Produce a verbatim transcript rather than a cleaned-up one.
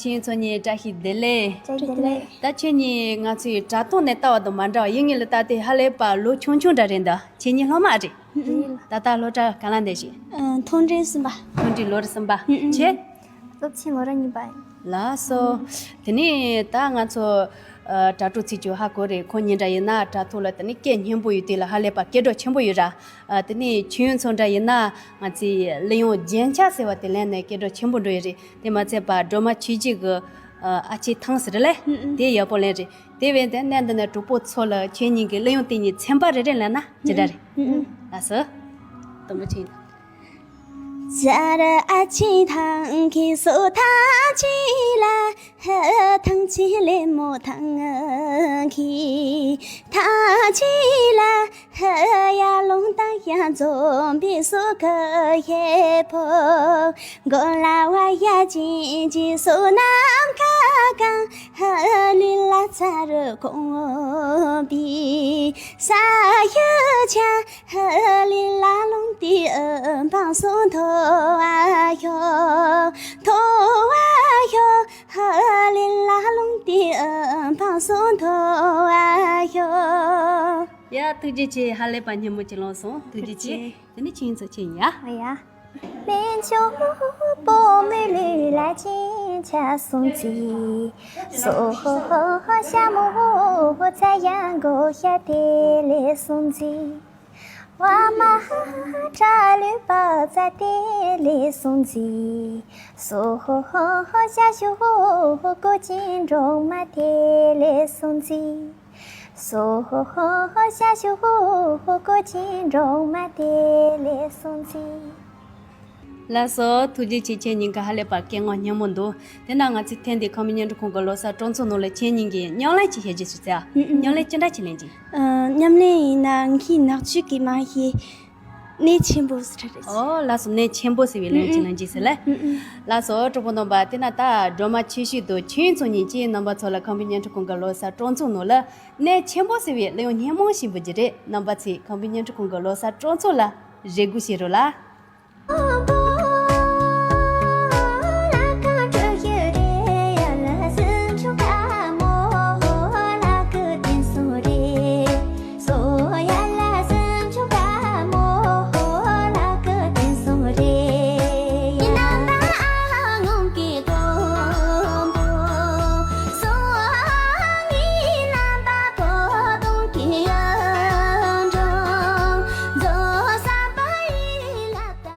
ཁྱེད་ཚོ་གཉིས་བཀྲ་ཤིས་བདེ་ལེགས། བཀྲ་ཤིས་བདེ་ལེགས། ད་ཁྱེད་གཉིས་ང་ཚོའི་དྲ་ཐོག་ནས་ལྟ་བ་དང་མ་འདྲ་བ་ཡིན་ངེས་ལ། ད་དེ་ཧ་ལས་པ་ལོ་ཆུང་ཆུང་འདྲ་རེད་འདུག་ཁྱེད་གཉིས་སློབ་མ་ཨ་རེད། རེད། ད་ལྟ་སློབ་གྲྭ་ག་ལ་འདས་ཤིག་མཐོ་འབྲིང་གསུམ་པ། མཐོ་འབྲིང་ལོ་རེ་གསུམ་པ། ཨུ་ཨུ། ཁྱེད། སློབ་ཆེན་ལོ་རེ་གཉིས་པ་ཡིན། ལགས་སོ། དེ་ནས་ད་ང་ཚོ་ཨ་དྲ་གྲོགས་ཚོས་ཀྱང་ཧ་གོ་རེད། ཁོང་གཉིས་འདྲ་ཡིན་ན་དྲ་ཐོག་ལ་དེ་ནས་སྐད་སྙན་པོ་ཡོད་དེ་ལ་ཧ་ལས་པ་སྐད་གྲགས་ཆེན་པོ་ཡོད་ར། ཨ་དེ་ནས་ཁྱེད་ཚོ་འདྲ་ཡིན་ན་ང་ཚོའི་གླུ་དབྱངས་རྒྱན་ཆ་ཟེར་བ་དེ་ལེན་ནས་སྐད་གྲགས་ཆེན་པོ་འགྲོ་ཡི་རེད། དེ་མ་ཚད་པ་སྒྲོལ་མ་ཆོས་སྐྱིད་ཀྱི་ཨ་ཨ་ཅེ་ཐང་ཟེར་ལེ། ཨུ་ཨུ། དེ་ཡག་པོ་ལེན་རེད། དེ་བས་ཏེ་གནས་འདི་ནས་གྲོགས་པོ་ཚོ་ལ་ཁྱེད་གཉིས་ཀྱི་གླུ་དབྱངས་དེ་གཉིས་ཚན་པ་རེ་རེ་ལེན་ན་ཇི་འདྲ་རེད། ཨུ་ཨུ། ལགས་སོ། དུམ་བུ་ཆེན། ཇར་ཨ་ཅེ་ཐང་གི་སོ་ཐང་ཅི་ལ། ཧ་ཐང་ཅི་ལེ་མོ་ཐང་གི་ཐང་ཅི་ལ། ཧ་ཡ་ལུང་ཏང་ཡ་འཛོམས་པའི་སུ་ག་ཧེ་ཕོ། གོ་ལ་བ་ཡ་ཅིན་ཅི་སུ་ནམ་ཁ་གང་། ཧ་ལི་ལ་ཚ་རུ་གོང་བི་ས་ཡུ་ཆ། ཧ་ལི་ལ་ལུང་ཏི་ཨ་འཕང་སུ་མཐོ་བ་ཤོ། མཐོ་བ་ཤོ། ཧ་ལི་ལ་ལུང་ཏི་ཨ་འཕང་སུ་མཐོ་བ་ཤོ། ཡ། ཐུགས་རྗེ་ཆེ། ཧ་ལས་པ་སྙན་མོ་ཅིག་ལོངས་སོང་། ཐུགས་རྗེ་ཆེ། ཐུགས་རྗེ་ཆེ། དེ་ནི་ཁྱེད་ཚོ་ཁྱེད་ཡིན་ཡ། ཨ་ཡ། ལན་ཆོ་པོ་མི་ལུས་ལ་ཅིན་ཆ་སོང་ཙི། སོ་ཧོ་ཧོ་ཧོ་ཤ་མོ་ཧོ་ཧོ་ཚ་ཡང་གོ་ཤ་དེ་ལས་སོང་ཙི། བ་མ་ཧ་ཧ་ལུས་པ་ཚ་དེ་ལས་སོང་ཙི། སོ་ཧོ་ཧོ་ཧོ་ཤ་ཤུ་ཧོ་ཧོ་ཀོ་ཅིན་འབྲོང་མ་དེ་ལས་སོང་ཙི། སོ་ཧོ་ཧོ་ཧོ་ཤ་ཤུ་ཧོ་ཧོ་ཀོ་ཅིན་འབྲོང་མ་དེ་ལས་སོང་ཙི། ལགས་སོ། ཐུགས་རྗེ་ཆེ། ཁྱེད་གཉིས་ཀ་ཧ་ལས་པ་སྐད་ངག་སྙན་མོ་འདུག་དེ་ན་ང་ཚོའི་ཐེངས་འདིའི་ཁམས་བུ་བརྙན་འཕྲིན་ཁང་གི་ལོ་གསར་སྤྲོ་ཚོགས་ནང་ལ་ཁྱེད་གཉིས་ཀྱིས་ཉམས་ལེན་ཅིག་བྱེད་རྒྱུ་ཞིག་བྱས་ཨ། ཨུ་ཨུ། ཉམས་ལེན་ཅི་འདྲ་ཅིག་ལེན་གྱི། ཨ། ཉམས་ལེན་ཡིན་ན་ངའི་ནག་ཆུ་གི་མ་ཤེས། གནས་ཆེན་པོ་ཟེར་རེད། ཨོ་ལགས་སོ། གནས་ཆེན་པོ་ཟེར་བའི་ལན་ཅིག་ལེན་གྱི་ཟེར་ལེ། ཨུ་ཨུ། ལགས་སོ། གྲོགས་པོ་རྣམ་པ། དེ་ན་ད་སྒྲོལ་མ་ཆོས་སྐྱིད་དང་ཁྱེད་ཚོ་གཉིས་ཀྱིས་རྣམ་པ་ཚོ་ལ་ཁམས་བུ་བརྙན་འཕྲིན་ཁང་གི་ལོ་གསར་སྤྲོ་ཚོགས་ནང་ལ་གནས་ཆེན་པོ་ཟེར་བའི་གླུ་དབྱངས་སྙན་མོ་ཞིག་འབུལ་རྒྱུ་རེད། རྣམ་པ་ཚོས་ཁམས་བུ་བརྙན་འཕྲིན་ཁང་གི་ལོ་གསར་སྤྲོ་ཚོགས་ལ་རེ་སྒུག་བྱེད་རོགས་ལ།